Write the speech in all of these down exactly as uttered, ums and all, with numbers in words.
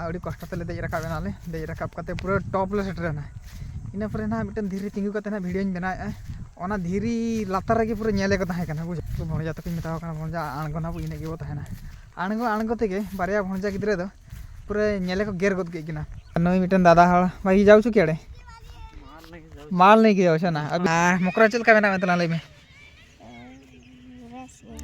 ᱟᱹᱰᱤ ᱠᱚᱥᱴᱚ ᱛᱮᱞᱮ ᱫᱮᱡ ᱨᱟᱠᱟᱵ ᱮᱱᱟᱞᱮ᱾ ᱫᱮᱡ ᱨᱟᱠᱟᱵ ᱠᱟᱛᱮ ᱯᱩᱨᱟᱹ ᱴᱚᱯ ᱞᱮ ᱥᱮᱴᱮᱨ ᱮᱱᱟ᱾ ᱤᱱᱟᱹ ᱯᱚᱨᱮ ᱱᱟᱦᱟᱜ ᱢᱤᱫᱴᱮᱱ ᱫᱷᱤᱨᱤ ᱛᱤᱸᱜᱩ ᱠᱟᱛᱮ ᱱᱟᱦᱟᱜ ᱵᱷᱤᱰᱤᱭᱳᱧ ᱵᱮᱱᱟᱣᱮᱫᱼᱟ᱾ ᱚᱱᱟ ᱫᱷᱤᱨᱤ ᱞᱟᱛᱟᱨ ᱨᱮᱜᱮ ᱯᱩᱨᱟᱹ ᱧᱮᱞᱮ ᱠᱚ ᱛᱟᱦᱮᱸ ᱠᱟᱱᱟ, ᱵᱩᱡᱷᱟᱹᱣ᱾ ᱵᱷᱚᱸᱡᱟ ᱛᱟᱠᱚᱧ ᱢᱮᱛᱟᱣ ᱠᱟᱱᱟ, "ᱵᱷᱚᱸᱡᱟ, ᱟᱬᱜᱚᱱᱟ ᱵᱚ, ᱤᱱᱟᱹᱜ ᱜᱮᱵᱚ ᱛᱟᱦᱮᱱᱟ᱾" ᱟᱬᱜᱚ ᱟᱬᱜᱚ ᱛᱮᱜᱮ ᱵᱟᱨᱭᱟ ᱵᱷᱚᱸᱡᱟ ᱜᱤᱫᱽᱨᱟᱹ ᱫᱚ ᱯᱩᱨᱟᱹ ᱧᱮᱞᱮ ᱠᱚ ᱜᱮᱨ ᱜᱚᱫ ᱠᱮᱫ ᱠᱤᱱᱟ᱾ ᱟᱨ ᱱᱩᱭ ᱢᱤᱫᱴᱮᱱ ᱫᱟᱫᱟ ᱦᱚᱲ, "ᱵᱷᱟᱹᱜᱤ ᱡᱟᱣ ᱪᱩᱠᱤ ᱟᱲᱮ, ᱢᱟᱞ ᱱᱮᱭ ᱠᱤ ᱡᱟᱣ ᱪᱷᱟᱱᱟ?" ᱟᱨ ᱢᱚᱠᱨᱟ ᱪᱮᱫ ᱞᱮᱠᱟ ᱢᱮᱱᱟᱜ ᱢᱮ ᱛᱟᱞᱟᱝ ᱞᱟᱹᱭ ᱢᱮ? ᱵᱮᱥ ᱜᱮ᱾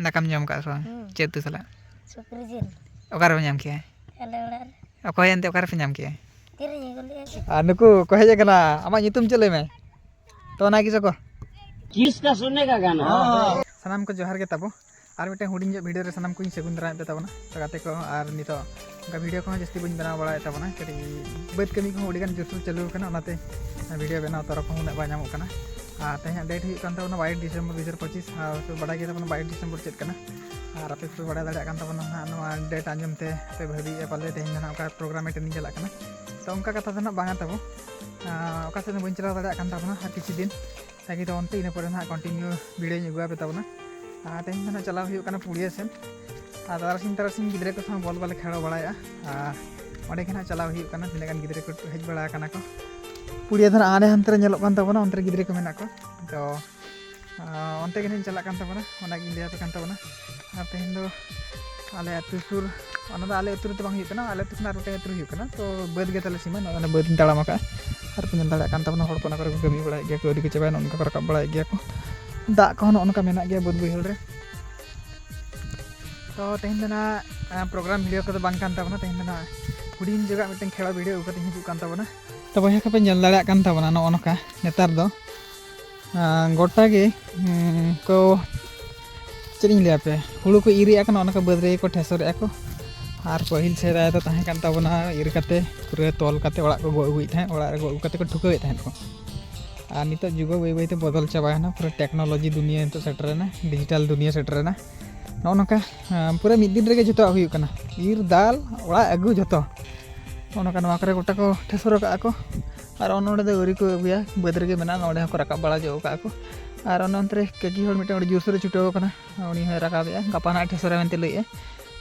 ᱫᱟᱠᱟᱢ ᱡᱚᱢ ᱠᱟᱜ ᱥᱮ ᱵᱟᱝ? ᱦᱩᱸ᱾ ᱪᱮᱫ ᱩᱛᱩ ᱥᱟᱞᱟᱜ? ᱥᱩᱠᱨᱤ ᱡᱤᱞ᱾ ᱚᱠᱟ ᱨᱮᱵᱮᱱ ᱧᱟᱢ ᱠᱮᱜᱼᱟ? ᱟᱞᱮ ᱚᱲᱟᱜ ᱨᱮ᱾ ᱚᱠᱚᱭ ᱮᱱᱛᱮ, ᱚᱠᱟ ᱨᱮᱯᱮ ᱧᱟᱢ ᱠᱮᱜᱼᱟ? ᱠᱤᱨᱤᱧ ᱟᱹᱜᱩ ᱞᱮᱜᱼᱟ ᱠᱚ᱾ ᱟᱨ ᱱᱩᱠᱩ ᱠᱚ ᱦᱮᱡ ᱟᱠᱟᱱᱟ, ᱟᱢᱟᱜ ᱧᱩᱛᱩᱢ ᱪᱮᱫ ᱞᱟᱹᱭ ᱢᱮ? ᱛᱚ ᱚᱱᱟ ᱜᱮ ᱪᱚᱠᱚ᱾ ᱠᱤᱥᱠᱟ ᱥᱩᱱᱱᱮ ᱠᱟ ᱜᱟᱱᱟ? ᱥᱟᱱᱟᱢ ᱠᱚ ᱡᱚᱦᱟᱨ ᱜᱮ ᱛᱟᱵᱚ᱾ ᱟᱨ ᱢᱤᱫᱴᱮᱱ ᱦᱩᱰᱤᱧ ᱧᱚᱜ ᱵᱷᱤᱰᱤᱭᱳ ᱨᱮ ᱥᱟᱱᱟᱢ ᱠᱚᱧ ᱥᱟᱹᱜᱩᱱ ᱫᱟᱨᱟᱢᱮᱫ ᱯᱮ ᱛᱟᱵᱚᱱᱟ᱾ ᱛᱚ ᱜᱟᱛᱮ ᱠᱚ, ᱟᱨ ᱱᱤᱛᱚᱜ ᱚᱱᱠᱟ ᱵᱷᱤᱰᱤᱭᱳ ᱠᱚᱦᱚᱸ ᱡᱟᱹᱥᱛᱤ ᱵᱟᱹᱧ ᱵᱮᱱᱟᱣ ᱵᱟᱲᱟᱭᱮᱫ ᱛᱟᱵᱚᱱᱟ, ᱠᱟᱹᱴᱤᱡ ᱵᱟᱹᱫᱽ ᱠᱟᱹᱢᱤ ᱠᱚᱦᱚᱸ ᱟᱹᱰᱤᱜᱟᱱ ᱡᱳᱨᱥᱳᱨ ᱪᱟᱹᱞᱩ ᱟᱠᱟᱱᱟ, ᱚᱱᱟᱛᱮ ᱵᱷᱤᱰᱤᱭᱳ ᱵᱮᱱᱟᱣ ᱛᱚᱨᱟ ᱠᱚᱦᱚᱸ ᱩᱱᱟᱹᱜ ᱵᱟᱭ ᱧᱟᱢᱚᱜ ᱠᱟᱱᱟ᱾ ᱟᱨ ᱛᱮᱦᱮᱧᱟᱜ ᱰᱮᱴ ᱦᱩᱭᱩᱜ ᱠᱟᱱ ᱛᱟᱵᱚᱱᱟ ᱵᱟᱭᱤᱥ ᱰᱤᱥᱮᱢᱵᱚᱨ ᱫᱩ ᱦᱟᱡᱟᱨ ᱯᱚᱸᱪᱤᱥ᱾ ᱟᱨ ᱯᱮ ᱵᱟᱲᱟᱭ ᱜᱮᱭᱟ ᱛᱟᱵᱚᱱᱟ ᱵᱟᱭᱤᱥ ᱰᱤᱥᱮᱢᱵᱚᱨ ᱪᱮᱫ ᱠᱟᱱᱟ᱾ ᱟᱨ ᱟᱯᱮ ᱯᱮ ᱵᱟᱲᱟᱭ ᱫᱟᱲᱮᱭᱟᱜ ᱠᱟᱱ ᱛᱟᱵᱚᱱᱟ ᱱᱟᱦᱟᱜ ᱱᱚᱣᱟ ᱰᱮᱴ ᱟᱸᱡᱚᱢ ᱛᱮ ᱯᱮ ᱵᱷᱟᱹᱵᱤᱭᱮᱫᱼᱟ ᱯᱟᱞᱮ ᱛᱮᱦᱮᱧ ᱫᱚ ᱱᱟᱦᱟᱜ ᱚᱠᱟ ᱯᱨᱳᱜᱨᱟᱢ ᱮᱴᱮᱱᱰ ᱤᱧ ᱪᱟᱞᱟᱜ ᱠᱟᱱᱟ᱾ ᱛᱚ ᱚᱱᱠᱟ ᱠᱟᱛᱷᱟ ᱫᱚ ᱱᱟᱦᱟᱜ ᱵᱟᱝᱟ ᱛᱟᱵᱚ᱾ ᱟᱨ ᱚᱠᱟ ᱥᱮᱫ ᱦᱚᱸ ᱵᱟᱹᱧ ᱪᱟᱞᱟᱣ ᱫᱟᱲᱮᱭᱟᱜ ᱠᱟᱱ ᱛᱟᱵᱚᱱᱟ ᱟᱨ ᱠᱤᱪᱷᱩ ᱫᱤᱱ᱾ ᱛᱟᱠᱤ ᱫᱚ ᱚᱱᱛᱮ ᱤᱱᱟᱹ ᱯᱚᱨᱮ ᱱᱟᱦᱟᱜ ᱠᱚᱱᱴᱤᱱᱤᱭᱩ ᱵᱷᱤᱰᱤᱭᱳᱧ ᱟᱹᱜᱩ ᱟᱯᱮ ᱛᱟᱵᱚᱱᱟ᱾ ᱟᱨ ᱛᱮᱦᱮᱧ ᱫᱚ ᱱᱟᱦᱟᱜ ᱪᱟᱞᱟᱣ ᱦᱩᱭᱩᱜ ᱠᱟᱱᱟ ᱯᱩᱲᱤᱭᱟᱹ ᱥᱮᱱ᱾ ᱟᱨ ᱛᱟᱨᱟᱥᱤᱧ ᱛᱟᱨᱟᱥᱤᱧ ᱜᱤᱫᱽᱨᱟᱹ ᱠᱚ ᱥᱟᱶ ᱵᱚᱞ ᱵᱟᱞᱮ ᱠᱷᱮᱞ ᱵᱟᱲᱟᱭᱮᱫᱼᱟ᱾ ᱟᱨ ᱚᱸᱰᱮ ᱜᱮ ᱱᱟᱦᱟᱜ ᱪᱟᱞᱟᱣ ᱦᱩᱭᱩᱜ ᱠᱟᱱᱟ, ᱛᱤᱱᱟᱹᱜ ᱜᱟᱱ ᱜᱤᱫᱽᱨᱟᱹ ᱠᱚ ᱦᱮᱡ ᱵᱟᱲᱟ ᱟᱠᱟᱱᱟ ᱠᱚ᱾ ᱯᱩᱲᱤᱭᱟᱹ ᱫᱚ ᱱᱟᱦᱟᱜ ᱦᱟᱸᱰᱮ ᱦᱟᱱᱛᱮ ᱨᱮ ᱧᱮᱞᱚᱜ ᱠᱟᱱ ᱛᱟᱵᱚᱱᱟ, ᱚᱱᱛᱮ ᱨᱮ ᱜᱤᱫᱽᱨᱟᱹ ᱠᱚ ᱢᱮᱱᱟᱜ ᱠᱚᱣᱟ᱾ ᱛᱚ ᱟᱨ ᱚᱱᱛᱮ ᱜᱮ ᱱᱟᱦᱟᱜ ᱤᱧ ᱪᱟᱞᱟᱜ ᱠᱟᱱ ᱛᱟᱵᱚᱱᱟ, ᱚᱱᱟᱜᱤᱧ ᱞᱟᱹᱭ ᱟᱯᱮ ᱠᱟᱱ ᱛᱟᱵᱚᱱᱟ᱾ ᱟᱨ ᱛᱮᱦᱮᱧ ᱫᱚ ᱟᱞᱮ ᱟᱹᱛᱩ ᱥᱩᱨ, ᱚᱱᱟ ᱫᱚ ᱟᱞᱮ ᱟᱹᱛᱩ ᱨᱮᱫᱚ ᱵᱟᱝ ᱦᱩᱭᱩᱜ ᱠᱟᱱᱟ, ᱟᱞᱮ ᱟᱹᱛᱩ ᱠᱷᱚᱱᱟᱜ ᱟᱨ ᱢᱤᱫᱴᱮᱱ ᱟᱹᱛᱩ ᱨᱮ ᱦᱩᱭᱩᱜ ᱠᱟᱱᱟ᱾ ᱛᱚ ᱵᱟᱹᱫᱽ ᱜᱮ ᱛᱟᱞᱮ ᱥᱤᱢᱟᱹ, ᱱᱚᱜᱼᱚᱭ ᱵᱟᱹᱫᱽ ᱤᱧ ᱛᱟᱲᱟᱢ ᱟᱠᱟᱫᱼᱟ᱾ ᱟᱨ ᱯᱮ ᱧᱮᱞ ᱫᱟᱲᱮᱭᱟᱜ ᱠᱟᱱ ᱛᱟᱵᱚᱱᱟ, ᱦᱚᱲ ᱠᱚ ᱚᱱᱟ ᱠᱚᱨᱮ ᱠᱚ ᱠᱟᱹᱢᱤ ᱵᱟᱲᱟᱭᱮᱫ ᱜᱮᱭᱟ ᱠᱚ, ᱟᱹᱣᱨᱤ ᱠᱚ ᱪᱟᱵᱟᱭᱟ, ᱱᱚᱜᱼᱚ ᱱᱚᱝᱠᱟ ᱠᱚ ᱨᱟᱠᱟᱵ ᱵᱟᱲᱟᱭᱮᱫ ᱜᱮᱭᱟ ᱠᱚ᱾ ᱫᱟᱜ ᱠᱚᱦᱚᱸ ᱱᱚᱜᱼᱚ ᱱᱚᱝᱠᱟ ᱢᱮᱱᱟᱜ ᱜᱮᱭᱟ ᱵᱟᱹᱫᱽ ᱵᱟᱹᱭᱦᱟᱹᱲ ᱨᱮ᱾ ᱛᱚ ᱛᱮᱦᱮᱧ ᱫᱚ ᱱᱟᱦᱟᱜ, ᱟᱸ, ᱯᱨᱳᱜᱨᱟᱢ ᱵᱷᱤᱰᱤᱭᱳ ᱠᱚᱫᱚ ᱵᱟᱝ ᱠᱟᱱ ᱛᱟᱵᱚᱱᱟ, ᱛᱮᱦᱮᱧ ᱫᱚ ᱱᱟᱦᱟᱜ ᱦᱩᱰᱤᱧ ᱡᱚᱜᱟᱜ ᱢᱤᱫᱴᱮᱱ ᱠᱷᱮᱞᱟ ᱵᱷᱤᱰᱤᱭᱳ ᱟᱹᱜᱩ ᱠᱟᱛᱮᱧ ᱦᱤᱡᱩᱜ ᱠᱟᱱ ᱛᱟᱵᱚᱱᱟ᱾ ᱛᱚ ᱵᱚᱭᱦᱟ ᱠᱚᱯᱮ ᱧᱮᱞ ᱫᱟᱲᱮᱭᱟᱜ ᱠᱟᱱ ᱛᱟᱵᱚᱱᱟ, ᱱᱚᱜᱼᱚ ᱱᱚᱝᱠᱟ ᱱᱮᱛᱟᱨ ᱫᱚ ᱟᱸ, ᱜᱚᱴᱟ ᱜᱮ, ᱩᱸ, ᱠᱚ, ᱪᱮᱫ ᱤᱧ ᱞᱟᱹᱭ ᱟᱯᱮ, ᱦᱩᱲᱩ ᱠᱚ ᱤᱨᱮᱫᱼᱟ ᱠᱚ, ᱱᱚᱜᱼᱚ ᱱᱚᱝᱠᱟ ᱵᱟᱹᱫᱽ ᱨᱮᱜᱮ ᱠᱚ ᱴᱷᱮᱥᱚᱨᱮᱫᱼᱟ ᱠᱚ᱾ ᱟᱨ ᱯᱟᱹᱦᱤᱞ ᱥᱮᱫᱟᱭ ᱫᱚ ᱛᱟᱦᱮᱸ ᱠᱟᱱ ᱛᱟᱵᱚᱱᱟ, ᱤᱨ ᱠᱟᱛᱮ ᱯᱩᱨᱟᱹ ᱛᱚᱞ ᱠᱟᱛᱮ ᱚᱲᱟᱜ ᱠᱚ ᱜᱚᱜ ᱟᱹᱜᱩᱭᱮᱫ ᱛᱟᱦᱮᱸᱫ, ᱚᱲᱟᱜ ᱨᱮ ᱜᱚᱜ ᱟᱹᱜᱩ ᱠᱟᱛᱮ ᱠᱚ ᱴᱷᱩᱠᱟᱹᱣᱮᱫ ᱛᱟᱦᱮᱸᱫ ᱠᱚ᱾ ᱟᱨ ᱱᱤᱛᱚᱜ ᱡᱩᱜᱽ ᱵᱟᱹᱭ ᱵᱟᱹᱭ ᱛᱮ ᱵᱚᱫᱚᱞ ᱪᱟᱵᱟᱭᱮᱱᱟ, ᱯᱩᱨᱟᱹ ᱴᱮᱠᱱᱳᱞᱚᱡᱤ ᱫᱩᱱᱤᱭᱟᱹ ᱱᱤᱛᱚᱜ ᱥᱮᱴᱮᱨᱮᱱᱟ, ᱰᱤᱡᱤᱴᱟᱞ ᱫᱩᱱᱤᱭᱟᱹ ᱥᱮᱴᱮᱨᱮᱱᱟ᱾ ᱱᱚᱜᱼᱚ ᱱᱚᱝᱠᱟ, ᱟᱸ, ᱯᱩᱨᱟᱹ ᱢᱤᱫ ᱫᱤᱱ ᱨᱮᱜᱮ ᱡᱚᱛᱚᱣᱟᱜ ᱦᱩᱭᱩᱜ ᱠᱟᱱᱟ, ᱤᱨ, ᱫᱟᱞ, ᱚᱲᱟᱜ ᱟᱹᱜᱩ, ᱡᱚᱛᱚ᱾ ᱱᱚᱜᱼᱚ ᱱᱚᱝᱠᱟ ᱱᱚᱣᱟ ᱠᱚᱨᱮ ᱜᱚᱴᱟ ᱠᱚ ᱴᱷᱮᱥᱚᱨ ᱟᱠᱟᱫᱼᱟ ᱠᱚ᱾ ᱟᱨ ᱚᱱ ᱱᱚᱰᱮ ᱫᱚ ᱟᱹᱣᱨᱤ ᱠᱚ ᱟᱹᱜᱩᱭᱟ, ᱵᱟᱹᱫᱽ ᱨᱮᱜᱮ ᱢᱮᱱᱟᱜᱼᱟ, ᱱᱚᱰᱮ ᱦᱚᱸᱠᱚ ᱨᱟᱠᱟᱵ ᱵᱟᱲᱟ ᱧᱚᱜ ᱟᱠᱟᱫ ᱠᱚ᱾ ᱟᱨ ᱚᱱᱮ ᱚᱱᱛᱮ ᱨᱮ ᱠᱟᱹᱠᱤ ᱦᱚᱲ ᱢᱤᱫᱴᱮᱱ ᱟᱹᱰᱤ ᱡᱳᱨᱥᱳᱨᱮ ᱪᱷᱩᱴᱟᱹᱣ ᱟᱠᱟᱱᱟ, ᱩᱱᱤ ᱦᱚᱸᱭ ᱨᱟᱠᱟᱵᱮᱜᱼᱟ, ᱜᱟᱯᱟ ᱱᱟᱦᱟᱜ ᱴᱷᱮᱥᱚᱨᱟ ᱢᱮᱱᱛᱮ ᱞᱟᱹᱭᱮᱜᱼᱟ᱾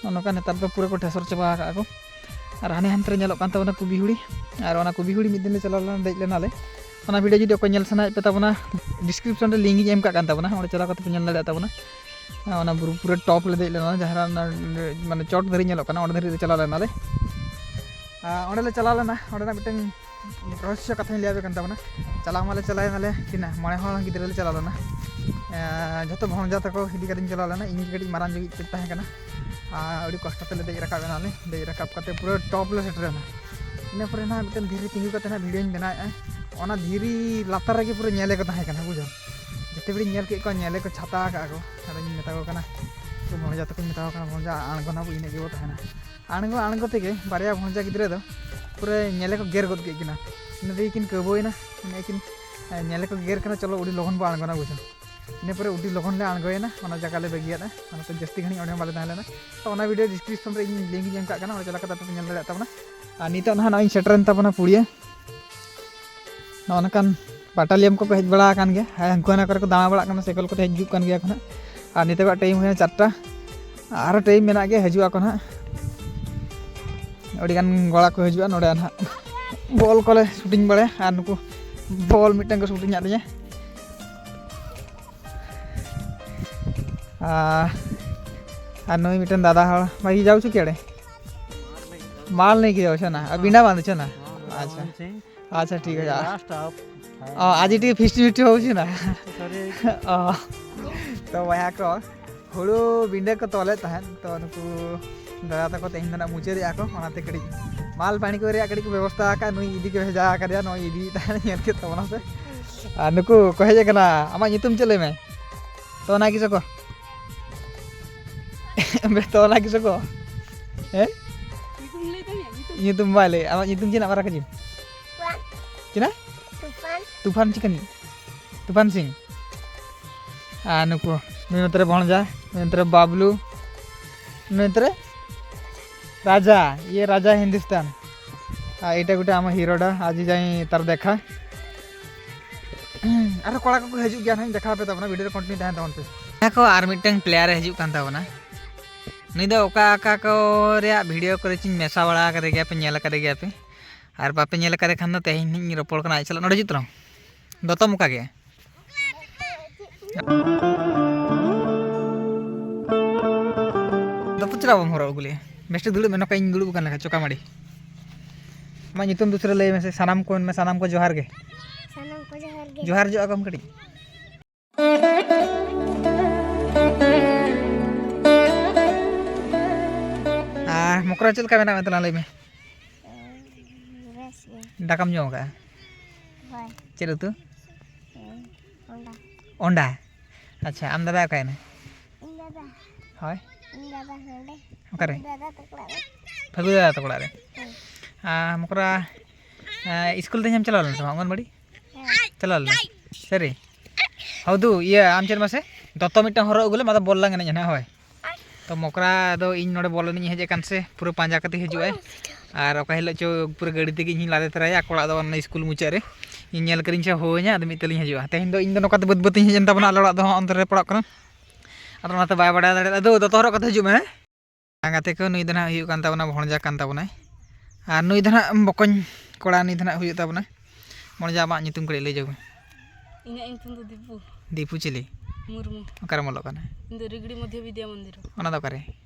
ᱱᱚᱜᱼᱚ ᱱᱚᱝᱠᱟ ᱱᱮᱛᱟᱨ ᱫᱚ ᱯᱩᱨᱟᱹ ᱠᱚ ᱴᱷᱮᱥᱚᱨ ᱪᱟᱵᱟ ᱟᱠᱟᱫ ᱠᱚ᱾ ᱟᱨ ᱦᱟᱱᱮ ᱦᱟᱱᱛᱮ ᱨᱮ ᱧᱮᱞᱚᱜ ᱠᱟᱱ ᱛᱟᱵᱚᱱᱟ ᱠᱩᱵᱤ ᱦᱩᱲᱤ, ᱟᱨ ᱚᱱᱟ ᱠᱩᱵᱤ ᱦᱩᱲᱤ ᱢᱤᱫ ᱫᱤᱱ ᱞᱮ ᱪᱟᱞᱟᱣ ᱞᱮᱱᱟ, ᱫᱮᱡ ᱞᱮᱱᱟᱞᱮ᱾ ᱚᱱᱟ ᱵᱷᱤᱰᱤᱭᱳ ᱡᱩᱫᱤ ᱚᱠᱚᱭ ᱧᱮᱞ ᱥᱟᱱᱟᱭᱮᱫ ᱯᱮ ᱛᱟᱵᱚᱱᱟ, ᱰᱤᱥᱠᱨᱤᱯᱥᱚᱱ ᱨᱮ ᱞᱤᱝᱠ ᱤᱧ ᱮᱢ ᱠᱟᱜ ᱠᱟᱱ ᱛᱟᱵᱚᱱᱟ, ᱚᱸᱰᱮ ᱪᱟᱞᱟᱣ ᱠᱟᱛᱮ ᱯᱮ ᱧᱮᱞ ᱫᱟᱲᱮᱭᱟᱜ ᱛᱟᱵᱚᱱᱟ᱾ ᱚᱱᱟ ᱵᱩᱨᱩ ᱯᱩᱨᱟᱹ ᱴᱚᱯ ᱞᱮ ᱫᱮᱡ ᱞᱮᱱᱟ, ᱡᱟᱦᱟᱸ ᱨᱮ ᱚᱱᱟ, ᱢᱟᱱᱮ, ᱪᱚᱴ ᱫᱷᱟᱹᱨᱤᱡ ᱧᱮᱞᱚᱜ ᱠᱟᱱᱟ, ᱚᱸᱰᱮ ᱫᱷᱟᱹᱨᱤᱡ ᱞᱮ ᱪᱟᱞᱟᱣ ᱞᱮᱱᱟᱞᱮ᱾ ᱟᱨ ᱚᱸᱰᱮ ᱞᱮ ᱪᱟᱞᱟᱣ ᱞᱮᱱᱟ, ᱚᱸᱰᱮᱱᱟᱜ ᱢᱤᱫᱴᱮᱱ ᱨᱚᱦᱚᱥᱭᱚ ᱠᱟᱛᱷᱟᱧ ᱞᱟᱹᱭ ᱟᱯᱮ ᱠᱟᱱ ᱛᱟᱵᱚᱱᱟ᱾ ᱪᱟᱞᱟᱣ ᱢᱟᱞᱮ ᱪᱟᱞᱟᱣ ᱮᱱᱟᱞᱮ, ᱛᱤᱱᱟᱹᱜ ᱢᱚᱬᱮ ᱦᱚᱲ ᱜᱤᱫᱽᱨᱟᱹ ᱞᱮ ᱪᱟᱞᱟᱣ ᱞᱮᱱᱟ᱾ ᱮᱸ, ᱡᱷᱚᱛᱚ ᱵᱷᱚᱱᱡᱟ ᱛᱟᱠᱚ ᱤᱫᱤ ᱠᱟᱛᱮᱧ ᱪᱟᱞᱟᱣ ᱞᱮᱱᱟ, ᱤᱧ ᱜᱮ ᱠᱟᱹᱴᱤᱡ ᱢᱟᱨᱟᱝ ᱧᱚᱜ ᱤᱡ ᱛᱟᱦᱮᱸ ᱠᱟᱱᱟ᱾ ᱟᱨ ᱟᱹᱰᱤ ᱠᱚᱥᱴᱚ ᱛᱮᱞᱮ ᱫᱮᱡ ᱨᱟᱠᱟᱵ ᱮᱱᱟᱞᱮ, ᱫᱮᱡ ᱨᱟᱠᱟᱵ ᱠᱟᱛᱮ ᱯᱩᱨᱟᱹ ᱴᱚᱯ ᱞᱮ ᱥᱮᱴᱮᱨ ᱮᱱᱟ᱾ ᱤᱱᱟᱹ ᱯᱚᱨᱮ ᱱᱟᱦᱟᱜ ᱢᱤᱫᱴᱮᱱ ᱫᱷᱤᱨᱤ ᱛᱤᱸᱜᱩ ᱠᱟᱛᱮ ᱱᱟᱦᱟᱜ ᱵᱷᱤᱰᱤᱭᱳᱧ ᱵᱮᱱᱟᱣᱮᱫᱼᱟ᱾ ᱚᱱᱟ ᱫᱷᱤᱨᱤ ᱞᱟᱛᱟᱨ ᱨᱮᱜᱮ ᱯᱩᱨᱟᱹ ᱧᱮᱞᱮ ᱠᱚ ᱛᱟᱦᱮᱸ ᱠᱟᱱᱟ, ᱵᱩᱡᱷᱟᱹᱣ᱾ ᱡᱮᱛᱮ ᱵᱮᱲᱤᱧ ᱧᱮᱞ ᱠᱮᱫ ᱠᱚᱣᱟ, ᱧᱮᱞᱮ ᱠᱚ ᱪᱷᱟᱛᱟ ᱟᱠᱟᱫᱼᱟ ᱠᱚ᱾ ᱟᱫᱚᱧ ᱢᱮᱛᱟ ᱠᱚ ᱠᱟᱱᱟ, ᱩᱱᱠᱩ ᱵᱷᱚᱱᱡᱟ ᱛᱟᱠᱚᱧ ᱢᱮᱛᱟ ᱠᱚ ᱠᱟᱱᱟ, "ᱵᱷᱚᱱᱡᱟ, ᱟᱬᱜᱚᱱᱟ ᱵᱚ, ᱤᱱᱟᱹᱜ ᱜᱮᱵᱚ ᱛᱟᱦᱮᱱᱟ᱾" ᱟᱬᱜᱚ ᱟᱬᱜᱚ ᱛᱮᱜᱮ ᱵᱟᱨᱭᱟ ᱵᱷᱚᱱᱡᱟ ᱜᱤᱫᱽᱨᱟᱹ ᱫᱚ ᱯᱩᱨᱟᱹ ᱧᱮᱞᱮ ᱠᱚ ᱜᱮᱨ ᱜᱚᱫ ᱠᱮᱫ ᱠᱤᱱᱟ᱾ ᱤᱱᱟᱹ ᱛᱮᱜᱮ ᱠᱤᱱ ᱠᱟᱹᱵᱟᱹᱣᱮᱱᱟ, ᱤᱱᱟᱹ ᱠᱤᱱ, ᱮ, ᱧᱮᱞᱮ ᱠᱚ ᱜᱮᱨ ᱠᱟᱱᱟ, ᱪᱚᱞᱚ ᱟᱹᱰᱤ ᱞᱚᱜᱚᱱ ᱵᱚ ᱟᱬᱜᱚᱱᱟ, ᱵᱩᱡᱷᱟᱹᱣ᱾ ᱤᱱᱟᱹ ᱯᱚᱨᱮ ᱟᱹᱰᱤ ᱞᱚᱜᱚᱱ ᱞᱮ ᱟᱬᱜᱚᱭᱮᱱᱟ, ᱚᱱᱟ ᱡᱟᱭᱜᱟ ᱞᱮ ᱵᱟᱹᱜᱤᱭᱟᱫᱟ, ᱚᱱᱟᱛᱮ ᱡᱟᱹᱥᱛᱤ ᱜᱷᱟᱹᱲᱤᱡ ᱚᱸᱰᱮ ᱦᱚᱸ ᱵᱟᱞᱮ ᱛᱟᱦᱮᱸ ᱞᱮᱱᱟ᱾ ᱛᱚ, ᱚᱱᱟ ᱵᱷᱤᱰᱤᱭᱳ ᱰᱤᱥᱠᱨᱤᱯᱥᱚᱱ ᱨᱮ ᱤᱧ ᱞᱤᱝᱠ ᱤᱧ ᱮᱢ ᱠᱟᱜ ᱠᱟᱱᱟ, ᱚᱸᱰᱮ ᱪᱟᱞᱟᱣ ᱠᱟᱛᱮ ᱟᱯᱮ ᱯᱮ ᱧᱮᱞ ᱫᱟᱲᱮᱭᱟᱜ ᱛᱟᱵᱚᱱᱟ᱾ ᱟᱨ ᱱᱤᱛᱚᱜ ᱱᱟᱦᱟᱜ ᱱᱚᱜᱼᱚᱭ ᱤᱧ ᱥᱮᱴᱮᱨᱮᱱ ᱛᱟᱵᱚᱱᱟ ᱯᱩᱲᱤᱭᱟᱹ᱾ ᱱᱚᱜᱼᱚ ᱱᱚᱝᱠᱟᱱ ᱵᱟᱴᱟᱞᱤᱭᱟᱢ ᱠᱚᱠᱚ ᱦᱮᱡ ᱵᱟᱲᱟ ᱟᱠᱟᱱ ᱜᱮᱭᱟ, ᱦᱮᱸ, ᱩᱱᱠᱩ ᱦᱟᱱᱟ ᱠᱚᱨᱮ ᱠᱚ ᱫᱟᱬᱟ ᱵᱟᱲᱟᱜ ᱠᱟᱱᱟ, ᱥᱟᱭᱠᱮᱞ ᱠᱚᱛᱮ ᱦᱤᱡᱩᱜ ᱠᱟᱱ ᱜᱮᱭᱟ ᱠᱚ ᱱᱟᱦᱟᱜ᱾ ᱟᱨ ᱱᱤᱛᱚᱜᱟᱜ ᱴᱟᱭᱤᱢ ᱦᱩᱭᱱᱟ ᱪᱟᱨᱴᱟ, ᱟᱨᱦᱚᱸ ᱴᱟᱭᱤᱢ ᱢᱮᱱᱟᱜ ᱜᱮᱭᱟ, ᱦᱤᱡᱩᱜ ᱟᱠᱚ ᱱᱟᱦᱟᱜ᱾ ᱟᱹᱰᱤᱜᱟᱱ ᱠᱚᱲᱟ ᱠᱚ ᱦᱤᱡᱩᱜᱼᱟ ᱱᱚᱰᱮ ᱱᱟᱦᱟᱜ, ᱵᱚᱞ ᱠᱚᱞᱮ ᱥᱩᱴᱤᱝ ᱵᱟᱲᱟᱭᱟ, ᱟᱨ ᱱᱩᱠᱩ ᱵᱚᱞ ᱢᱤᱫᱴᱟᱝ ᱠᱚ ᱥᱩᱴᱤᱝ ᱟᱫ ᱞᱤᱧᱟ᱾ ᱟᱨ, ᱟᱨ ᱱᱩᱭ ᱢᱤᱫᱴᱮᱱ ᱫᱟᱫᱟ ᱦᱚᱲ, ᱵᱷᱟᱹᱜᱤ ᱡᱟᱣ ᱪᱩᱠᱤ ᱟᱲᱮ? माल नहीं किया हो ना, अब बिना बांधे छो ना। हाँ, अच्छा। बांधे छे। अच्छा, ठीक है। लास्ट आप। हाँ, आज ही ठीक फिफ्टी फिफ्टी हो ना। सॉरी। हाँ। तो वहाँ को ᱦᱩᱲᱩ ᱵᱤᱸᱰᱟᱹ ᱠᱚ ᱛᱚᱞᱮᱫ ᱛᱟᱦᱮᱸᱫ, ᱛᱚ ᱱᱩᱠᱩ ᱫᱟᱫᱟ ᱛᱟᱠᱚ ᱛᱮᱦᱮᱧ ᱫᱚ ᱱᱟᱜ ᱢᱩᱪᱟᱹᱫ ᱮᱫᱼᱟ ᱠᱚ, ᱚᱱᱟᱛᱮ ᱠᱟᱹᱴᱤᱡ ᱢᱟᱞ ᱯᱟᱹᱱᱤ ᱠᱚ ᱨᱮᱭᱟᱜ ᱠᱟᱹᱴᱤᱡ ᱠᱚ ᱵᱮᱵᱚᱥᱛᱷᱟ ᱟᱠᱟᱫ, ᱱᱩᱭ ᱤᱫᱤ ᱠᱚ ᱵᱷᱮᱡᱟ ᱟᱠᱟᱫᱮᱭᱟ, ᱱᱚᱜᱼᱚᱭ ᱤᱫᱤᱭᱮᱫ ᱛᱟᱦᱮᱸᱫ, ᱧᱮᱞ ᱠᱮᱫ ᱛᱟᱵᱚᱱᱟ ᱯᱮ᱾ ᱟᱨ ᱱᱩᱠᱩ ᱠᱚ ᱦᱮᱡ ᱟᱠᱟᱱᱟ, ᱟᱢᱟᱜ ᱧᱩᱛᱩᱢ ᱪᱮᱫ ᱞᱟᱹᱭ ᱢᱮ? ᱛᱚ ᱚᱱᱟ ᱠᱤᱥᱚ ᱠᱚ? ᱵᱮ, ᱛᱚ ᱚᱱᱟ ᱠᱤᱥᱚ ᱠᱚ? ᱦᱮᱸ? ᱧᱩᱛᱩᱢ ᱞᱟᱹᱭ ᱛᱟᱢ ᱭᱟ, ᱧᱩᱛᱩᱢ? ᱧᱩᱛᱩᱢ ᱵᱟᱭ ᱞᱟᱹᱭ, ᱟᱢᱟᱜ ᱧᱩᱛᱩᱢ ᱪᱮᱫ ᱱᱟᱜ ᱢᱟᱨᱟ ᱠᱟᱡᱤᱢ? ᱛᱩᱯᱷᱟᱱ᱾ ᱪᱮᱫ ᱱᱟᱜ? ᱛᱩᱯᱷᱟᱱ᱾ ᱛᱩᱯᱷᱟᱱ ᱪᱤᱠᱟᱹᱱᱤ? ᱛᱩᱯᱷᱟᱱ ᱥᱤᱝ᱾ ᱟᱨ ᱱᱩᱠᱩ, ᱱᱩᱭ ᱱᱚᱛᱮ ᱨᱮ ᱵᱷᱚᱬᱡᱟ, ᱱᱩᱭ ᱱᱚᱛᱮ ᱨᱮ ᱵᱟᱵᱞᱩ, ᱱᱩᱭ ᱱᱚᱛᱮ ᱨᱮ ᱨᱟᱡᱟ, ᱤᱭᱟᱹ ᱨᱟᱡᱟ ᱦᱤᱱᱫᱩᱥᱛᱟᱱ᱾ ᱟᱨ ᱮᱴᱟ ᱜᱚᱴᱟ ᱟᱢᱟᱜ ᱦᱤᱨᱳᱰᱟ ᱟᱡᱤ ᱡᱟᱭ ᱛᱟᱨ ᱫᱮᱠᱷᱟ᱾ ᱟᱨᱦᱚᱸ ᱠᱚᱲᱟ ᱠᱚᱠᱚ ᱦᱤᱡᱩᱜ ᱜᱮᱭᱟ, ᱱᱟᱦᱟᱜ ᱤᱧ ᱫᱮᱠᱷᱟᱣ ᱟᱯᱮ ᱛᱟᱵᱚᱱᱟ, ᱵᱷᱤᱰᱤᱭᱳ ᱨᱮ ᱠᱚᱱᱴᱤᱱᱤᱭᱩ ᱛᱟᱦᱮᱱ ᱛᱟᱵᱚᱱ ᱯᱮ᱾ ᱟᱨᱦᱚᱸ ᱟᱨ ᱢᱤᱫᱴᱟᱝ ᱯᱞᱮᱭᱟᱨ ᱮ ᱦᱤᱡᱩᱜ ᱠᱟᱱ ᱛᱟᱵᱚᱱᱟ᱾ ᱱᱩᱭ ᱫᱚ ᱚᱠᱟ ᱚᱠᱟ ᱠᱚ ᱨᱮᱭᱟᱜ ᱵᱷᱤᱰᱤᱭᱳ ᱠᱚᱨᱮ ᱪᱚᱧ ᱢᱮᱥᱟ ᱵᱟᱲᱟ ᱟᱠᱟᱫᱮ ᱜᱮᱭᱟ, ᱯᱮ ᱧᱮᱞ ᱟᱠᱟᱫᱮ ᱜᱮᱭᱟ ᱯᱮ᱾ ᱟᱨ ᱵᱟᱯᱮ ᱧᱮᱞ ᱟᱠᱟᱫᱮ ᱠᱷᱟᱱ ᱫᱚ ᱛᱮᱦᱮᱧ ᱤᱧ ᱨᱚᱯᱚᱲ ᱠᱟᱱᱟ ᱟᱡ ᱥᱟᱞᱟᱜ᱾ ᱱᱚᱰᱮ ᱦᱤᱡᱩᱜ ᱛᱟᱞᱟᱝ, ᱫᱚᱛᱚᱢ ᱚᱠᱟ ᱜᱮ? ᱫᱚᱛᱚ ᱪᱮᱫᱟᱜ ᱵᱟᱢ ᱦᱚᱨᱚᱜ ᱟᱹᱜᱩ ᱞᱮᱜᱼᱟ? ᱵᱮᱥᱴᱮ ᱫᱩᱲᱩᱵ ᱢᱮ, ᱱᱚᱝᱠᱟ ᱤᱧ ᱫᱩᱲᱩᱵ ᱟᱠᱟᱱ ᱞᱮᱠᱟ, ᱪᱚᱠᱟ ᱢᱟᱹᱲᱤ᱾ ᱟᱢᱟᱜ ᱧᱩᱛᱩᱢ ᱫᱩᱥᱨᱟᱹ ᱞᱟᱹᱭ ᱢᱮᱥᱮ, ᱥᱟᱱᱟᱢ ᱠᱚ ᱢᱮᱱ ᱢᱮ, ᱥᱟᱱᱟᱢ ᱠᱚ ᱡᱚᱦᱟᱨ ᱜᱮ᱾ ᱥᱟᱱᱟᱢ ᱠᱚ ᱡᱚᱦᱟᱨ ᱜᱮ᱾ ᱡᱚᱦᱟᱨ ᱡᱚᱜ ᱟᱠᱚᱢ ᱠᱟᱹᱴᱤᱡ᱾ ᱟᱨ ᱢᱚᱠᱨᱟ, ᱪᱮᱫ ᱞᱮᱠᱟ ᱢᱮᱱᱟᱜ ᱢᱮ ᱛᱟᱞᱟᱝ ᱞᱟᱹᱭ ᱢᱮ? ᱵᱮᱥ ᱜᱮ᱾ ᱫᱟᱠᱟᱢ ᱡᱚᱢ ᱟᱠᱟᱫᱼᱟ? ᱦᱳᱭ᱾ ᱪᱮᱫ ᱩᱛᱩ? ᱦᱮᱸ, ᱚᱸᱰᱟ᱾ ᱚᱸᱰᱟ? ᱟᱪᱪᱷᱟ, ᱟᱢ ᱫᱟᱫᱟ ᱚᱠᱟᱭᱮᱱᱟᱭ? ᱤᱧ ᱫᱟᱫᱟ᱾ ᱦᱳᱭ᱾ ᱤᱧ ᱫᱟᱫᱟ ᱱᱚᱰᱮ᱾ ᱚᱠᱟᱨᱮ? ᱤᱧ ᱫᱟᱫᱟ ᱛᱟᱠᱚ ᱚᱲᱟᱜ ᱨᱮ᱾ ᱯᱷᱟᱹᱜᱩ ᱫᱟᱫᱟ ᱛᱟᱠᱚ ᱚᱲᱟᱜ ᱨᱮ? ᱦᱮᱸ᱾ ᱟᱨ ᱢᱚᱠᱨᱟ, ᱟᱨ ᱤᱥᱠᱩᱞ ᱛᱮᱦᱮᱧ ᱮᱢ ᱪᱟᱞᱟᱣ ᱞᱮᱱᱟ ᱥᱮ ᱵᱟᱝ ᱚᱝᱜᱚᱱᱵᱟᱲᱤ? ᱦᱮᱸ᱾ ᱪᱟᱞᱟᱣ ᱞᱮᱱᱟ? ᱥᱟᱹᱨᱤ? ᱦᱚᱣ ᱫᱩ, ᱤᱭᱟᱹ, ᱟᱢ ᱪᱮᱫ ᱢᱟᱥᱮ? ᱫᱚᱛᱚ ᱢᱤᱫᱴᱟᱝ ᱦᱚᱨᱚᱜ ᱟᱹᱜᱩ ᱞᱮᱢ, ᱟᱫᱚ ᱵᱚᱞ ᱞᱟᱝ ᱮᱱᱮᱡᱼᱟ ᱱᱟᱦᱟᱜ, ᱦᱳᱭ᱾ ᱛᱚ ᱢᱚᱠᱨᱟ ᱫᱚ ᱤᱧ ᱱᱚᱰᱮ ᱵᱚᱞ ᱮᱱᱮᱡ ᱤᱧ ᱦᱮᱡ ᱟᱠᱟᱱ ᱥᱮ ᱯᱩᱨᱟᱹ ᱯᱟᱸᱡᱟ ᱠᱟᱛᱮ ᱦᱤᱡᱩᱜ ᱟᱭ᱾ ᱟᱨ ᱚᱠᱟ ᱦᱤᱞᱳᱜ ᱪᱚ ᱯᱩᱨᱟᱹ ᱜᱟᱹᱰᱤ ᱛᱮᱜᱮ ᱤᱧ ᱞᱟᱫᱮ ᱛᱚᱨᱟᱭᱟ ᱟᱠᱚ ᱚᱲᱟᱜ ᱫᱚ ᱚᱱᱟ ᱤᱥᱠᱩᱞ ᱢᱩᱪᱟᱹᱫ ᱨᱮ᱾ ᱤᱧ ᱧᱮᱞ ᱠᱟᱹᱫᱤᱧ ᱥᱮ ᱦᱳᱭᱟᱹᱧᱟ, ᱟᱫᱚ ᱢᱤᱫ ᱛᱮᱞᱤᱧ ᱦᱤᱡᱩᱜᱼᱟ᱾ ᱛᱮᱦᱮᱧ ᱫᱚ ᱤᱧ ᱫᱚ ᱱᱚᱝᱠᱟ ᱛᱮ ᱵᱟᱹᱫᱽ ᱵᱟᱹᱫᱽ ᱤᱧ ᱦᱮᱡ ᱮᱱ ᱛᱟᱵᱚᱱᱟ, ᱟᱞᱮ ᱚᱲᱟᱜ ᱫᱚ ᱦᱚᱸ ᱚᱱᱛᱮ ᱨᱮ ᱯᱟᱲᱟᱜ ᱠᱟᱱᱟ᱾ ᱟᱫᱚ ᱚᱱᱟᱛᱮ ᱵᱟᱭ ᱵᱟᱲᱟᱭ ᱫᱟᱲᱮᱭᱟᱫᱟ᱾ ᱟᱫᱚ ᱫᱚᱛᱚ ᱦᱚᱨᱚᱜ ᱠᱟᱛᱮ ᱦᱤᱡᱩᱜ ᱢᱮ, ᱦᱮᱸ? ᱜᱟᱛᱮ ᱠᱚ, ᱱᱩᱭ ᱫᱚ ᱱᱟᱦᱟᱜ ᱦᱩᱭᱩᱜ ᱠᱟᱱ ᱛᱟᱵᱚᱱᱟ ᱵᱷᱚᱬᱡᱟ ᱠᱟᱱ ᱛᱟᱵᱚᱱᱟᱭ᱾ ᱟᱨ ᱱᱩᱭ ᱫᱚ ᱱᱟᱦᱟᱜ ᱵᱚᱠᱚᱧ ᱠᱚᱲᱟ, ᱱᱩᱭ ᱫᱚ ᱱᱟᱦᱟᱜ ᱦᱩᱭᱩᱜ ᱛᱟᱵᱚᱱᱟ ᱵᱷᱚᱬᱡᱟ᱾ ᱟᱢᱟᱜ ᱧᱩᱛᱩᱢ ᱠᱟᱹᱴᱤᱡ ᱞᱟᱹᱭ ᱧᱚᱜ ᱢᱮ᱾ ᱤᱧᱟᱹᱜ ᱧᱩᱛᱩᱢ ᱫᱚ ᱫᱤᱯᱩ ᱫᱤᱯᱩ ᱪᱤᱞᱤ? ᱢᱩᱨᱢᱩ᱾ ᱚᱠᱟᱨᱮᱢ ᱚᱞᱚᱜ ᱠᱟᱱᱟ? ᱤᱧ ᱫᱚ ᱨᱤᱜᱽᱲᱤ ᱢᱚᱫᱽᱫᱷᱚ ᱵᱤᱫᱽᱭᱟ ᱢᱚᱱᱫᱤᱨ᱾ ᱚᱱᱟ ᱫᱚ ᱚᱠᱟᱨᱮ?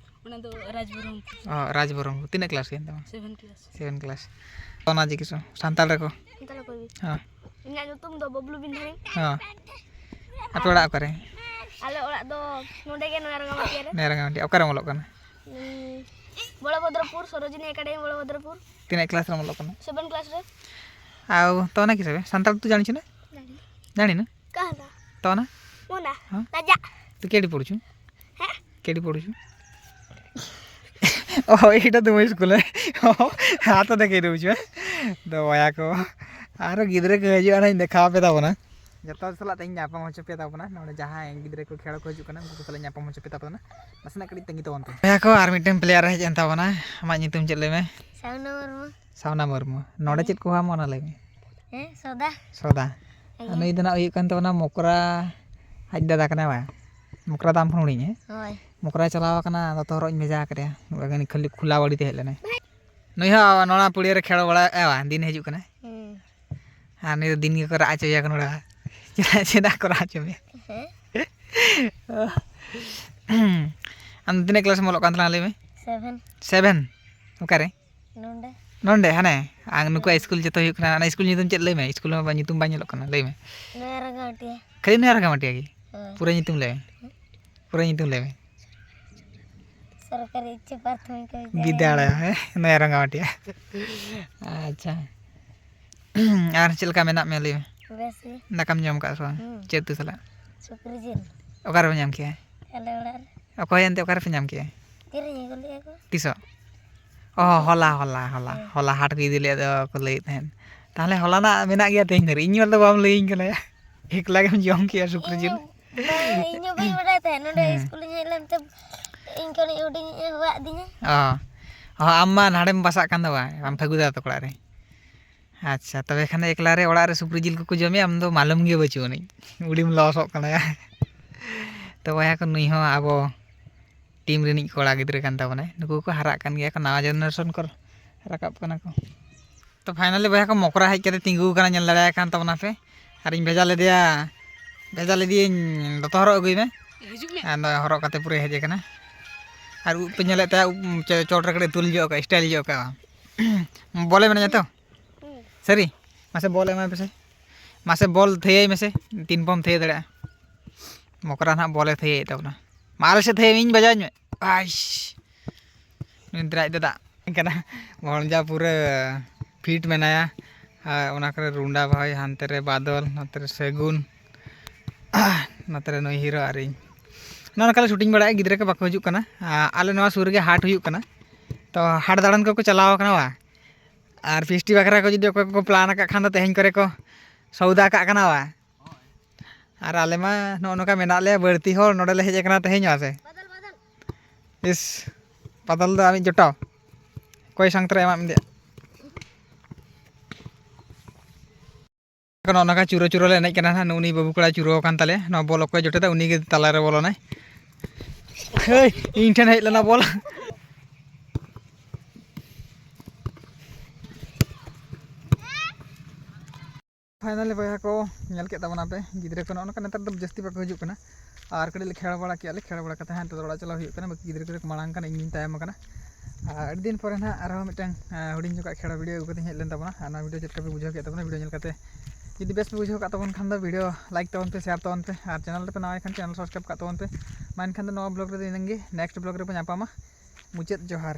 ᱚᱱᱟ ᱫᱚ ᱨᱟᱡᱽᱵᱚᱨᱚᱢᱯᱩᱨ᱾ ᱚ, ᱨᱟᱡᱽᱵᱚᱨᱚᱢᱯᱩᱨ᱾ ᱛᱤᱱᱟᱹᱜ ᱠᱞᱟᱥ ᱦᱩᱭᱮᱱ ᱛᱟᱢᱟ? Seven class. Seven class. ᱚᱱᱟ ᱪᱤᱠᱤ ᱥᱚ-, ᱥᱟᱱᱛᱟᱲ ᱨᱮᱠᱚ? ᱥᱟᱱᱛᱟᱲ ᱚᱠᱚᱭ ᱜᱮ? ᱦᱮᱸ᱾ ᱤᱧᱟᱹᱜ ᱧᱩᱛᱩᱢ ᱫᱚ ᱵᱟᱵᱞᱩ ᱵᱤᱱᱫᱷᱟᱨᱤ᱾ ᱦᱮᱸ᱾ ᱟᱯᱮ ᱚᱲᱟᱜ ᱚᱠᱟᱨᱮ? ᱟᱞᱮ ᱚᱲᱟᱜ ᱫᱚ ᱱᱚᱰᱮ ᱜᱮ, ᱱᱚᱭᱟ ᱨᱟᱸᱜᱟᱢᱟᱹᱴᱤᱭᱟᱹ ᱨᱮ᱾ ᱱᱚᱭᱟ ᱨᱟᱸᱜᱟᱢᱟᱹᱴᱤᱭᱟᱹ᱾ ᱚᱠᱟᱨᱮᱢ ᱚᱞᱚᱜ ᱠᱟᱱᱟ? ᱩᱸ, ᱵᱚᱲᱚᱵᱷᱚᱫᱨᱚᱯᱩᱨ, ᱥᱚᱨᱳᱡᱤᱱᱤ ᱮᱠᱟᱰᱮᱢᱤ, ᱵᱚᱲᱚᱵᱷᱚᱫᱨᱚᱯᱩᱨ᱾ ᱛᱤᱱᱟᱹᱜ ᱠᱞᱟᱥ ᱨᱮᱢ ᱚᱞᱚᱜ ᱠᱟᱱᱟ? ᱥᱮᱵᱷᱮᱱ ᱠᱞᱟᱥ ᱨᱮ᱾ ଆଉ ତୋ ନାଁ କିସ ବେ? ସାନ୍ତାଳ ତୁ ଜାଣିଛୁ ନା? ଜାଣିନି। ଜାଣିନୁ? କାହା ନାଁ? ତୋ ନାଁ? ମୋ ନାଁ? ହଁ। ରାଜା। ତୁ କେଉଁଠି ପଢ଼ୁଛୁ? ହେଁ? କେଉଁଠି ପଢ଼ୁଛୁ? ᱚ, ᱮᱴᱟ ᱫᱚ ᱢᱚᱡᱽ ᱥᱠᱩᱞ ᱨᱮ᱾ ᱦᱟᱛ ᱫᱮᱠᱷᱮ ᱫᱩᱡ ᱢᱮ᱾ ᱫᱚ ᱵᱚᱭᱦᱟ ᱠᱚ, ᱟᱨᱚ ᱜᱤᱫᱽᱨᱟᱹ ᱠᱚ ᱦᱤᱡᱩᱜᱼᱟ, ᱱᱟᱧ ᱫᱮᱠᱷᱟᱣ ᱟᱯᱮ ᱛᱟᱵᱚᱱᱟ᱾ ᱡᱚᱛᱚ ᱦᱚᱲ ᱥᱟᱞᱟᱜ ᱛᱮᱦᱮᱧ ᱧᱟᱯᱟᱢ ᱦᱚᱪᱚ ᱯᱮ ᱛᱟᱵᱚᱱᱟ᱾ ᱱᱚᱰᱮ ᱡᱟᱦᱟᱸᱭ ᱜᱤᱫᱽᱨᱟᱹ ᱠᱚ ᱠᱷᱮᱞ ᱠᱚ ᱦᱤᱡᱩᱜ ᱠᱟᱱᱟ, ᱩᱱᱠᱩ ᱠᱚ ᱥᱟᱞᱟᱜ ᱧᱟᱯᱟᱢ ᱦᱚᱪᱚ ᱯᱮ ᱛᱟᱵᱚᱱᱟ᱾ ᱱᱟᱥᱮᱱᱟᱜ ᱠᱟᱹᱴᱤᱡ ᱛᱟᱺᱜᱤ ᱛᱟᱵᱚᱱ ᱯᱮ᱾ ᱵᱚᱭᱦᱟ ᱠᱚ, ᱟᱨ ᱢᱤᱫᱴᱮᱱ ᱯᱞᱮᱭᱟᱨ ᱮ ᱦᱮᱡ ᱮᱱ ᱛᱟᱵᱚᱱᱟ᱾ ᱟᱢᱟᱜ ᱧᱩᱛᱩᱢ ᱪᱮᱫ ᱞᱟᱹᱭ ᱢᱮ? ᱥᱟᱣᱱᱟ ᱢᱩᱨᱢᱩ᱾ ᱥᱟᱣᱱᱟ ᱢᱩᱨᱢᱩ᱾ ᱱᱚᱰᱮ ᱪᱮᱫ ᱠᱚ ᱦᱩᱭᱩᱜᱼᱟ ᱚᱱᱟ ᱞᱟᱹᱭ ᱢᱮ᱾ ᱦᱮᱸ, ᱥᱚᱫᱟ᱾ ᱥᱚᱫᱟ᱾ ᱟᱨ ᱱᱩᱭ ᱫᱚ ᱱᱟᱜ ᱦᱩᱭᱩᱜ ᱠᱟᱱ ᱛᱟᱵᱚᱱᱟ ᱢᱚᱠᱨᱟ ᱟᱡ ᱫᱟᱫᱟ ᱠᱟᱱᱟᱭ ᱵᱟᱝ? ᱢᱚᱠᱨᱟ ᱫᱚ ᱟᱢ ᱠᱷᱚᱱ ᱦᱩᱰᱤᱧ, ᱦᱮᱸ? ᱦᱳᱭ᱾ ᱢᱚᱠᱨᱟᱭ ᱪᱟᱞᱟᱣ ᱟᱠᱟᱱᱟ, ᱫᱚᱛᱚ ᱦᱚᱨᱚᱜ ᱤᱧ ᱵᱷᱮᱡᱟ ᱟᱠᱟᱫᱮᱭᱟ᱾ ᱱᱩᱭ ᱠᱷᱟᱹᱞᱤ ᱠᱷᱩᱞᱟ ᱵᱟᱹᱲᱤ ᱛᱮ ᱦᱮᱡ ᱞᱮᱱᱟᱭ᱾ ᱱᱩᱭ ᱦᱚᱸ ᱱᱚᱣᱟ ᱯᱩᱲᱤᱭᱟᱹ ᱨᱮ ᱠᱷᱮᱞ ᱵᱟᱲᱟᱭᱮᱫᱼᱟ ᱵᱟᱝ? ᱫᱤᱱ ᱦᱤᱡᱩᱜ ᱠᱟᱱᱟᱭ᱾ ᱦᱩᱸ᱾ ᱟᱨ ᱱᱩᱭ ᱫᱚ ᱫᱤᱱ ᱜᱮᱠᱚ ᱨᱟᱜ ᱦᱚᱪᱚᱭᱮᱭᱟ ᱠᱚ ᱱᱚᱰᱮ᱾ ᱪᱮᱫᱟᱜ, ᱪᱮᱫᱟᱜ ᱠᱚ ᱨᱟᱜ ᱦᱚᱪᱚ ᱢᱮᱭᱟ? ᱦᱮᱸ? ᱟᱢ ᱫᱚ ᱛᱤᱱᱟᱹᱜ ᱠᱞᱟᱥ ᱮᱢ ᱚᱞᱚᱜ ᱠᱟᱱ ᱛᱟᱞᱟᱝᱟ ᱞᱟᱹᱭ ᱢᱮ? ᱥᱮᱵᱷᱮᱱ᱾ ᱥᱮᱵᱷᱮᱱ? ᱚᱠᱟᱨᱮ? ᱱᱚᱰᱮ᱾ ᱱᱚᱰᱮ, ᱦᱟᱱᱮ? ᱟᱨ ᱱᱩᱠᱩᱣᱟᱜ ᱦᱮᱸ᱾ ᱥᱠᱩᱞ ᱡᱚᱛᱚ ᱦᱩᱭᱩᱜ ᱠᱟᱱᱟ᱾ ᱚᱱᱟ ᱥᱠᱩᱞ ᱧᱩᱛᱩᱢ ᱪᱮᱫ ᱞᱟᱹᱭ ᱢᱮ? ᱥᱠᱩᱞ ᱢᱟ ᱧᱩᱛᱩᱢ ᱵᱟᱝ ᱧᱮᱞᱚᱜ ᱠᱟᱱᱟ, ᱞᱟᱹᱭ ᱢᱮ᱾ ᱱᱚᱭᱟ ᱨᱟᱸᱜᱟᱢᱟᱹᱴᱤᱭᱟ᱾ ᱠᱷᱟᱹᱞᱤ ᱱᱚᱭᱟ ᱨᱟᱸᱜᱟᱢᱟᱹᱴᱤᱭᱟ ᱜᱮ? ᱦᱳᱭ᱾ ᱯᱩᱨᱟᱹ ᱧᱩᱛᱩᱢ ᱞᱟᱹᱭ ᱢᱮ᱾ ᱯᱩᱨᱟᱹ ᱧᱩᱛᱩᱢ ᱞᱟᱹᱭ ᱢᱮ᱾ ᱥᱚᱨᱠᱟᱨᱤ ᱩᱪᱪᱚ ᱯᱨᱟᱛᱷᱚᱢᱤᱠ ᱵᱤᱫᱽᱭᱟᱞᱚᱭ᱾ ᱵᱤᱫᱽᱭᱟᱞᱚᱭ, ᱦᱮᱸ? ᱱᱚᱭᱟ ᱨᱟᱸᱜᱟᱢᱟᱹᱴᱤᱭᱟ᱾ ᱟᱪᱪᱷᱟ᱾ ᱟᱨ ᱪᱮᱫ ᱞᱮᱠᱟ ᱢᱮᱱᱟᱜ ᱢᱮᱭᱟ ᱞᱟᱹᱭ ᱢᱮ? ᱵᱮᱥ ᱜᱮ᱾ ᱫᱟᱠᱟᱢ ᱡᱚᱢ ᱠᱟᱜᱼᱟ ᱥᱮ ᱵᱟᱝ? ᱦᱩᱸ᱾ ᱪᱮᱫ ᱩᱛᱩ ᱥᱟᱞᱟᱜ? ᱥᱩᱠᱨᱤ ᱡᱤᱞ᱾ ᱚᱠᱟ ᱨᱮᱵᱮᱱ ᱧᱟᱢ ᱠᱮᱜᱼᱟ? ᱟᱞᱮ ᱚᱲᱟᱜ ᱨᱮ᱾ ᱚᱠᱚᱭ ᱮᱱᱛᱮ, ᱚᱠᱟ ᱨᱮᱯᱮ ᱧᱟᱢ ᱠᱮᱜᱼᱟ? ᱠᱤᱨᱤᱧ ᱟᱹᱜᱩ ᱞᱮᱜᱼᱟ ᱠᱚ᱾ ᱛᱤᱥᱚᱜ? ᱚ, ᱦᱚᱞᱟ, ᱦᱚᱞᱟ, ᱦᱚᱞᱟ᱾ ᱦᱮᱸ᱾ ᱦᱚᱞᱟ ᱦᱟᱴ ᱠᱚ ᱤᱫᱤ ᱞᱮᱫ ᱫᱚ ᱠᱚ ᱞᱟᱹᱭᱮᱫ ᱛᱟᱦᱮᱸᱫ᱾ ᱛᱟᱦᱞᱮ ᱦᱚᱞᱟᱱᱟᱜ ᱢᱮᱱᱟᱜ ᱜᱮᱭᱟ ᱛᱮᱦᱮᱧ ᱫᱷᱟᱹᱨᱤᱡ? ᱤᱧ ᱧᱮᱞ ᱫᱚ ᱵᱟᱢ ᱞᱟᱹᱭᱟᱹᱧ ᱠᱟᱱᱟ᱾ ᱮᱠᱞᱟ ᱜᱮᱢ ᱡᱚᱢ ᱠᱮᱜᱼᱟ ᱥᱩᱠᱨᱤ ᱤᱧ ᱡᱤᱞ? ᱦᱚᱸ ᱵᱟᱝ, ᱤᱧ ᱦᱚᱸ ᱵᱟᱹᱧ ᱵᱟᱰᱟᱭ ᱛᱟᱦᱮᱸᱫ᱾ ᱱᱚᱰᱮ ᱦᱮᱸ᱾ ᱥᱠᱩᱞᱤᱧ ᱦᱮᱡ ᱞᱮᱱᱛᱮ ᱤᱧ ᱠᱷᱚᱱᱤᱡ ᱦᱩᱰᱤᱧᱤᱡ ᱮ ᱦᱚᱦᱚᱣᱟᱫᱤᱧᱟ᱾ ᱚ᱾ ᱚ, ᱟᱢ ᱢᱟ ᱱᱟᱰᱮᱢ ᱵᱟᱥᱟᱜ ᱠᱟᱱ ᱫᱚ ᱵᱟᱝ? ᱟᱢ ᱯᱷᱟᱹᱜᱩ ᱫᱟᱫᱟ ᱛᱟᱠᱚ ᱚᱲᱟᱜ ᱨᱮ᱾ ᱟᱪᱪᱷᱟ, ᱛᱚᱵᱮ ᱠᱷᱟᱱ ᱮᱠᱞᱟ ᱨᱮ ᱚᱲᱟᱜ ᱨᱮ ᱥᱩᱠᱨᱤ ᱡᱤᱞ ᱠᱚᱠᱚ ᱡᱚᱢᱮᱜᱼᱟ, ᱟᱢ ᱫᱚ ᱢᱟᱞᱚᱢ ᱜᱮ ᱵᱟᱹᱪᱩᱜ ᱟᱹᱱᱤᱡ᱾ ᱩᱰᱤᱢ ᱞᱚᱥᱚᱜ ᱠᱟᱱᱟ᱾ ᱛᱚ ᱵᱚᱭᱦᱟ ᱠᱚ, ᱱᱩᱭ ᱦᱚᱸ ᱟᱵᱚ ᱴᱤᱢ ᱨᱤᱱᱤᱡ ᱠᱚᱲᱟ ᱜᱤᱫᱽᱨᱟᱹ ᱠᱟᱱ ᱛᱟᱵᱚᱱᱟᱭ᱾ ᱱᱩᱠᱩ ᱠᱚ ᱦᱟᱨᱟᱜ ᱠᱟᱱ ᱜᱮᱭᱟ ᱠᱚ, ᱱᱟᱣᱟ ᱡᱮᱱᱟᱨᱮᱥᱚᱱ ᱠᱚ ᱨᱟᱠᱟᱵ ᱠᱟᱱᱟ ᱠᱚ᱾ ᱛᱚ ᱯᱷᱟᱭᱱᱟᱞᱤ ᱵᱚᱭᱦᱟ ᱠᱚ, ᱢᱚᱠᱨᱟ ᱦᱮᱡ ᱠᱟᱛᱮ ᱛᱤᱸᱜᱩ ᱟᱠᱟᱱᱟ, ᱧᱮᱞ ᱫᱟᱲᱮᱭᱟᱭ ᱠᱟᱱ ᱛᱟᱵᱚᱱᱟ ᱯᱮ᱾ ᱟᱨᱤᱧ ᱵᱷᱮᱡᱟ ᱞᱮᱫᱮᱭᱟ, ᱵᱷᱮᱡᱟ ᱞᱮᱫᱮᱭᱟᱹᱧ, ᱫᱚᱛᱚ ᱦᱚᱨᱚᱜ ᱟᱹᱜᱩᱭ ᱢᱮ᱾ ᱦᱤᱡᱩᱜ ᱢᱮ᱾ ᱟᱨ ᱱᱚᱜᱼᱚᱭ ᱦᱚᱨᱚᱜ ᱠᱟᱛᱮ ᱯᱩᱨᱟᱹ ᱦᱮᱡ ᱟᱠᱟᱱᱟ᱾ ᱟᱨ ᱩᱵ ᱯᱮ ᱧᱮᱞᱮᱫ ᱛᱟᱭᱟ, ᱩᱵ ᱪᱚ-, ᱪᱚᱴ ᱨᱮ ᱠᱟᱹᱴᱤᱡ ᱛᱩᱞ ᱧᱚᱜ ᱠᱟᱜᱼᱟ, ᱥᱴᱟᱭᱤᱞ ᱧᱚᱜ ᱠᱟᱜᱼᱟ᱾ ᱵᱚᱞᱮ ᱢᱮᱱᱟᱧᱟ ᱛᱚ? ᱦᱩᱸ᱾ ᱥᱟᱹᱨᱤ? ᱢᱟᱥᱮ ᱵᱚᱞ ᱮᱢᱟᱭ ᱯᱮᱥᱮ᱾ ᱢᱟᱥᱮ ᱵᱚᱞ ᱛᱷᱟᱹᱭᱟᱭ ᱢᱮᱥᱮ, ᱛᱤᱱ ᱯᱚᱢ ᱛᱷᱟᱹᱭᱟᱹ ᱫᱟᱲᱮᱭᱟᱜᱼᱟ᱾ ᱢᱚᱠᱨᱟ ᱱᱟᱦᱟᱜ ᱵᱚᱞᱮ ᱛᱷᱟᱹᱭᱟᱹᱭᱮᱫ ᱛᱟᱵᱚᱱᱟ᱾ ᱢᱟ ᱟᱞᱮ ᱥᱮᱫ ᱛᱷᱟᱹᱭᱟᱹᱭ ᱢᱮ, ᱤᱧ ᱵᱟᱡᱟᱣᱤᱧ ᱢᱮ᱾ ᱟᱭᱥ᱾ ᱱᱩᱭ ᱫᱚ ᱟᱡ ᱫᱟᱫᱟ ᱠᱟᱱᱟ᱾ ᱵᱷᱚᱲᱡᱟ ᱯᱩᱨᱟᱹ ᱯᱷᱤᱴ ᱢᱮᱱᱟᱭᱟ᱾ ᱟᱨ ᱚᱱᱟ ᱠᱚᱨᱮ ᱨᱩᱸᱰᱟ ᱵᱷᱟᱭ, ᱦᱟᱱᱛᱮ ᱨᱮ ᱵᱟᱫᱚᱞ, ᱱᱚᱛᱮ ᱨᱮ ᱥᱟᱹᱜᱩᱱ, ᱱᱚᱛᱮ ᱨᱮ ᱱᱩᱭ ᱦᱤᱨᱳ ᱟᱨ ᱤᱧ᱾ ᱱᱚᱜᱼᱚ ᱱᱚᱝᱠᱟ ᱞᱮ ᱥᱩᱴᱤᱝ ᱵᱟᱲᱟᱭᱟ, ᱜᱤᱫᱽᱨᱟᱹ ᱠᱚ ᱵᱟᱠᱚ ᱦᱤᱡᱩᱜ ᱠᱟᱱᱟ᱾ ᱟ-, ᱟᱞᱮ ᱱᱚᱣᱟ ᱥᱩᱨ ᱨᱮᱜᱮ ᱦᱟᱴ ᱦᱩᱭᱩᱜ ᱠᱟᱱᱟ, ᱛᱚ ᱦᱟᱴ ᱫᱟᱬᱟᱱ ᱠᱚᱠᱚ ᱪᱟᱞᱟᱣ ᱠᱟᱱᱟ ᱵᱟ᱾ ᱟᱨ ᱯᱷᱮᱥᱴᱤ ᱵᱟᱠᱷᱨᱟ ᱠᱚ ᱡᱩᱫᱤ ᱚᱠᱚᱭ ᱠᱚᱠᱚ ᱯᱞᱟᱱ ᱟᱠᱟᱫ ᱠᱷᱟᱱ ᱫᱚ ᱛᱮᱦᱮᱧ ᱠᱚᱨᱮ ᱠᱚ ᱥᱚᱣᱫᱟ ᱠᱟᱜ ᱠᱟᱱᱟ ᱵᱟ᱾ ᱟᱨ ᱟᱞᱮ ᱢᱟ ᱱᱚᱜᱼᱚ ᱱᱚᱝᱠᱟ ᱢᱮᱱᱟᱜ ᱞᱮᱭᱟ, ᱵᱟᱹᱲᱛᱤ ᱦᱚᱲ ᱱᱚᱰᱮ ᱞᱮ ᱦᱮᱡ ᱟᱠᱟᱱᱟ ᱛᱮᱦᱮᱧ ᱢᱟ ᱥᱮ᱾ ᱤᱥ, ᱵᱟᱫᱚᱞ ᱫᱚ ᱟᱢᱤᱡ ᱡᱚᱴᱟᱣ? ᱚᱠᱚᱭ ᱥᱟᱝ ᱛᱮᱨᱮ ᱮᱢᱟᱜ ᱢᱮᱭᱟ? ᱱᱚᱜᱼᱚ ᱱᱚᱝᱠᱟ ᱪᱩᱨᱟᱹ ᱪᱩᱨᱟᱹ ᱞᱮ ᱮᱱᱮᱡ ᱠᱟᱱᱟ ᱱᱟᱦᱟᱜ᱾ ᱱᱩᱜᱼᱩ ᱱᱩᱭ ᱵᱟᱹᱵᱩ ᱠᱚᱲᱟ ᱪᱩᱨᱟᱹ ᱟᱠᱟᱱ ᱛᱟᱞᱮᱭᱟ᱾ ᱱᱚᱣᱟ ᱵᱚᱞ ᱚᱠᱚᱭ ᱡᱚᱴᱮᱫᱟ, ᱩᱱᱤ ᱜᱮ ᱛᱟᱞᱟ ᱨᱮ ᱵᱚᱞᱚᱱᱟᱭ᱾ ᱦᱟᱹᱭ, ᱤᱧ ᱴᱷᱮᱱ ᱦᱮᱡ ᱞᱮᱱᱟ ᱵᱚᱞ᱾ ᱯᱷᱟᱭᱱᱟᱞᱤ ᱵᱚᱭᱦᱟ ᱠᱚ, ᱧᱮᱞ ᱠᱮᱫ ᱛᱟᱵᱚᱱᱟ ᱯᱮ, ᱜᱤᱫᱽᱨᱟᱹ ᱠᱚ ᱱᱚᱜᱼᱚ ᱱᱚᱝᱠᱟ ᱱᱮᱛᱟᱨ ᱫᱚ ᱡᱟᱹᱥᱛᱤ ᱵᱟᱠᱚ ᱦᱤᱡᱩᱜ ᱠᱟᱱᱟ᱾ ᱟᱨ ᱠᱟᱹᱴᱤᱡ ᱞᱮ ᱠᱷᱮᱞ ᱵᱟᱲᱟ ᱠᱮᱜᱼᱟ ᱞᱮ, ᱠᱷᱮᱞ ᱵᱟᱲᱟ ᱠᱟᱛᱮ ᱦᱟᱸᱜ ᱱᱤᱛᱚᱜ ᱫᱚ ᱚᱲᱟᱜ ᱪᱟᱞᱟᱣ ᱦᱩᱭᱩᱜ ᱠᱟᱱᱟ᱾ ᱵᱟᱹᱠᱤ ᱜᱤᱫᱽᱨᱟᱹ ᱠᱚᱫᱚ ᱠᱚ ᱢᱟᱲᱟᱝ ᱠᱟᱱᱟ, ᱤᱧ ᱜᱤᱧ ᱛᱟᱭᱚᱢ ᱟᱠᱟᱱᱟ᱾ ᱟᱨ ᱟᱹᱰᱤ ᱫᱤᱱ ᱯᱚᱨᱮ ᱱᱟᱦᱟᱜ ᱟᱨᱦᱚᱸ ᱢᱤᱫᱴᱟᱝ, ᱟᱸ, ᱦᱩᱰᱤᱧ ᱧᱚᱜᱟᱜ ᱠᱷᱮᱞ ᱵᱷᱤᱰᱤᱭᱳ ᱟᱹᱜᱩ ᱠᱟᱛᱮᱧ ᱦᱮᱡ ᱞᱮᱱ ᱛᱟᱵᱚᱱᱟ᱾ ᱟᱨ ᱱᱚᱣᱟ ᱵᱷᱤᱰᱤᱭᱳ ᱪᱮᱫ ᱞᱮᱠᱟ ᱯᱮ ᱵᱩᱡᱷᱟᱹᱣ ᱠᱮᱫ ᱛᱟᱵᱚᱱᱟ, ᱵᱷᱤᱰᱤᱭᱳ ᱧᱮᱞ ᱠᱟᱛᱮ ᱡᱩᱫᱤ ᱵᱮᱥ ᱯᱮ ᱵᱩᱡᱷᱟᱹᱣ ᱠᱟᱜ ᱛᱟᱵᱚᱱ ᱠᱷᱟᱱ ᱫᱚ ᱵᱷᱤᱰᱤᱭᱳ ᱞᱟᱭᱤᱠ ᱛᱟᱵᱚᱱ ᱯᱮ, ᱥᱮᱭᱟᱨ ᱛᱟᱵᱚᱱ ᱯᱮ, ᱟᱨ ᱪᱮᱱᱮᱞ ᱨᱮᱯᱮ ᱱᱟᱣᱟ ᱠᱷᱟᱱ ᱪᱮᱱᱮᱞ ᱥᱟᱵᱥᱠᱨᱟᱭᱤᱵᱽ ᱠᱟᱜ ᱛᱟᱵᱚᱱ ᱯᱮ᱾ ᱢᱟ ᱮᱱᱠᱷᱟᱱ ᱫᱚ ᱱᱚᱣᱟ ᱵᱞᱚᱜ ᱨᱮᱫᱚ ᱤᱱᱟᱹᱝ ᱜᱮ, ᱱᱮᱠᱥᱴ ᱵᱞᱚᱜ ᱨᱮᱵᱚ ᱧᱟᱯᱟᱢᱟ᱾ ᱢᱩᱪᱟᱹᱫ ᱡᱚᱦᱟᱨ᱾